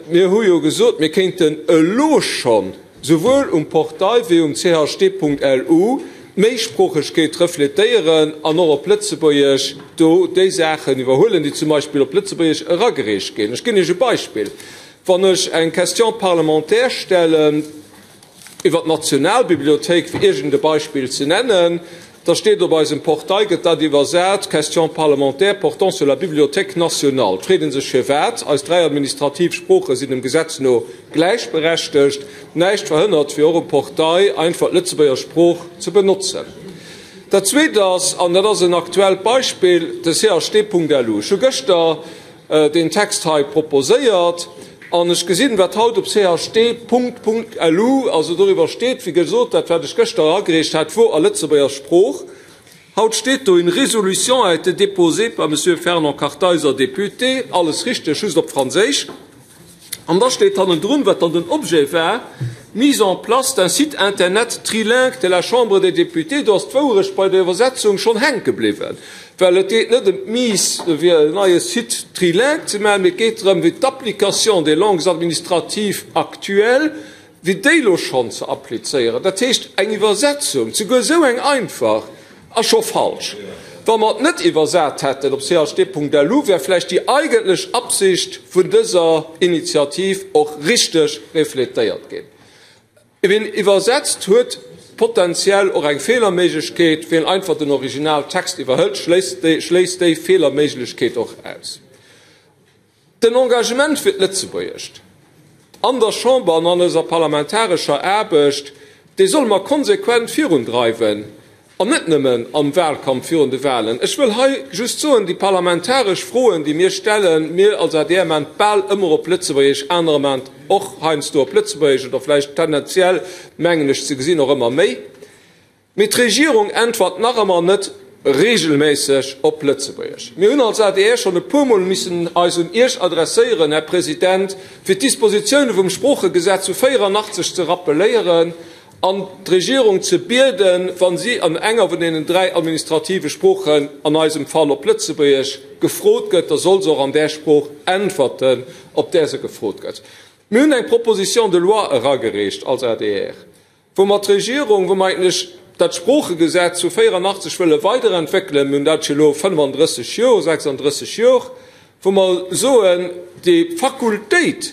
Mir hu jo gesot, mir kéinten elo schonn souwuel um Portail wéi um chd.lu d'Méisproochegkeet refletéieren an och op Lëtzebuergesch do déi Saachen iwwerhuelen, déi zum Beispill op Lëtzebuergesch eragereecht ginn. Ech ginn Iech e Beispill, Wann ech eng Question parlementaire stellen, Iwwer d'Nationalbibliothéik, fir iergend e Beispill ze nennen, da steet op eisem Portail, gëtt dat iwwersat, Question parlementaire portant sur la Bibliothèque nationale. Et freet ee sech firwat. Eis 3 administrativ Sprooche sinn dem Gesetz no gläichberechtegt. Näischt verhënnert, fir och um Portail einfach d'Lëtzebuerger Sprooch ze benotzen. Dat Zweet ass, an dat ass en aktuellt Beispill, de CHD.lu. Ech hu gëschter deen Text hei proposéiert an ech gesinn, wat haut op chd. Lu, also doriwwer steet, wéi gesot, dat wat ech gëschter eragereecht hat, wor a Lëtzebuerger Sprooch. Haut steet do, Une résolution a été déposée par Monsieur Fernand Kartheiser, député, alles richteg, just op Franséisch. An da steet hannendrun, wat dann den Objet war, Mise en place d'un site internet trilingue de la Chambre des Députés. Do ass d'Wouerecht bei der Iwwersetzung schonn hänke bliwwen, well et geet net ëm d'Mise, fir en neie Site trilingue ze maachen, mee et geet drëm, wéi d'Application des langues administratives actuelles, wéi déi elo schonn ze applizéieren. Dat heescht, eng Iwwersetzung, souguer esou eng einfach, ass scho falsch. Wa mer et net iwwersat hätten op chd.lu, wär vläicht déi eigentlech Absicht vun dëser Initiativ och richteg refletéiert ginn. Wien iwwersetzt, huet potenziell och eng Feelerméiglechkeet. Wien einfach den Originaltext iwwerhëlt, schléisst déi Feelerméiglechkeet och aus. Den Engagement fir d'Lëtzebuergescht an der Chamber an an eiser parlamentarescher Aarbecht, dee solle mer konsequent virundreiwen an net nëmmen am Wahlkampf virun de Wahlen. Ech wëll hei just soen, déi parlamentaresch Froen, déi mir stellen, mir als adr maan et bal ëmmer op Lëtzebuergesch, anerer maan et och heiansdo op Lëtzebuergesch oder vläicht tendenziell, mengen ech ze gesinn, och ëmmer méi. Mee d'Regierung äntwert nach ëmmer net regelméisseg op Lëtzebuergesch. Mir hunn als adr schonn e puermol missen eis un Iech adresséieren, Här President, fir d'Dispositioune vum Sproochegesetz vu 84 ze rappeléieren an d'Regierung ze bieden, wa si an enger vun deenen 3 administrative Sproochen, an eisem Fall op Lëtzebuergesch, gefrot gëtt, da soll se och an där Sprooch äntwerten, op där se gefrot gëtt. Mir hunn eng Proposition de loi eragereecht als adr. Wou mer d'Regierung, wou mer eigentlech dat Sproochegesetz vu 84 wëlle weiderentwéckelen, mir hunn dat jo elo 35 Jor, 36 Jor, wou mer soen, déi Fakultéit,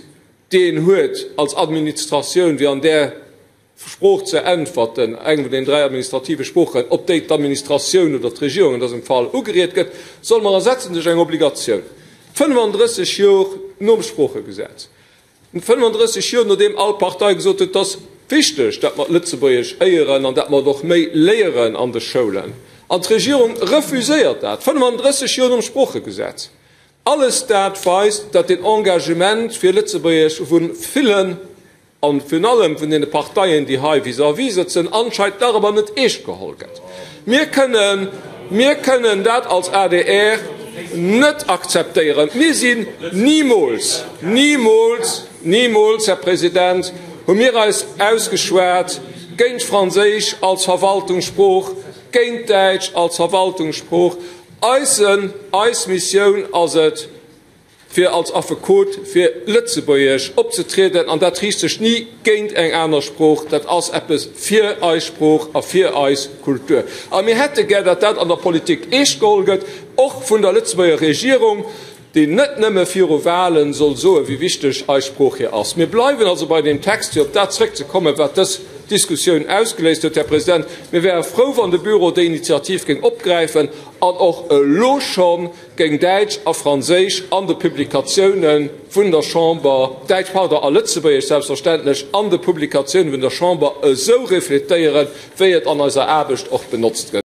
déi een huet als Administratioun, fir an där Sprooch ze äntwerten, eng vun den dräi administrative Sproochen, op déi d'Administratioun oder d'Regierung an dësem Fall ugeriet gëtt, solle mer ersetzen duerch eng Obligatioun, 35 Jor nom Sproochegesetz. 35 Joer nodeem all Partei gesot huet, et ass wichteg, dat mer d'Lëtzebuergesch éieren an dat mer et och méi léieren an de Schoulen, an d'Regierung refuséiert dat, 35 Joer nom Sproochegesetz. Alles dat weist, dat den Engagement fir Lëtzebuergesch vu villen, a virun allem vun deene Parteien, déi hei vis-à-vis sëtzen, anscheinend nach ëmmer net eescht geholl gëtt. Mir kënnen, mir kënnen dat als adr net akzeptéieren. Mir sinn nimools, nimools, nimools, Här President, hu mir eis ausgeschwat géint Franséisch als Verwaltungssprooch, géint Däitsch als Verwaltungssprooch. Eisen, eis Missioun ass et, fir als Affekot fir Lëtzebuergesch opzetrieden, an dat riicht sech ni géint eng aner Sprooch, dat ass eppes fir eis Sprooch a fir eis Kultur. A mir hätte gär, datt dat an der Politik eescht geholl gëtt, och vun der Lëtzebuerger Regierung, déi net nëmme viru Wahlen soll soen, wéi wichteg eis Sprooch hir ass. Mir bleiwen also bei deem Text, fir op dat zrëckzekommen, wat dës Diskussioun ausgeléist huet, Här President. Mir wäre frou, wann de Büro déi Initiativ géing opgräifen an och elo schonn géing Däitsch a Franséisch an de Publikatioune vun der Chamber, Däitsch, pardon, a Lëtzebuergesch selbstverständlech, an de Publikatioune vun der Chamber esou refletéieren, wéi et an eiser Aarbecht och benotzt gëtt.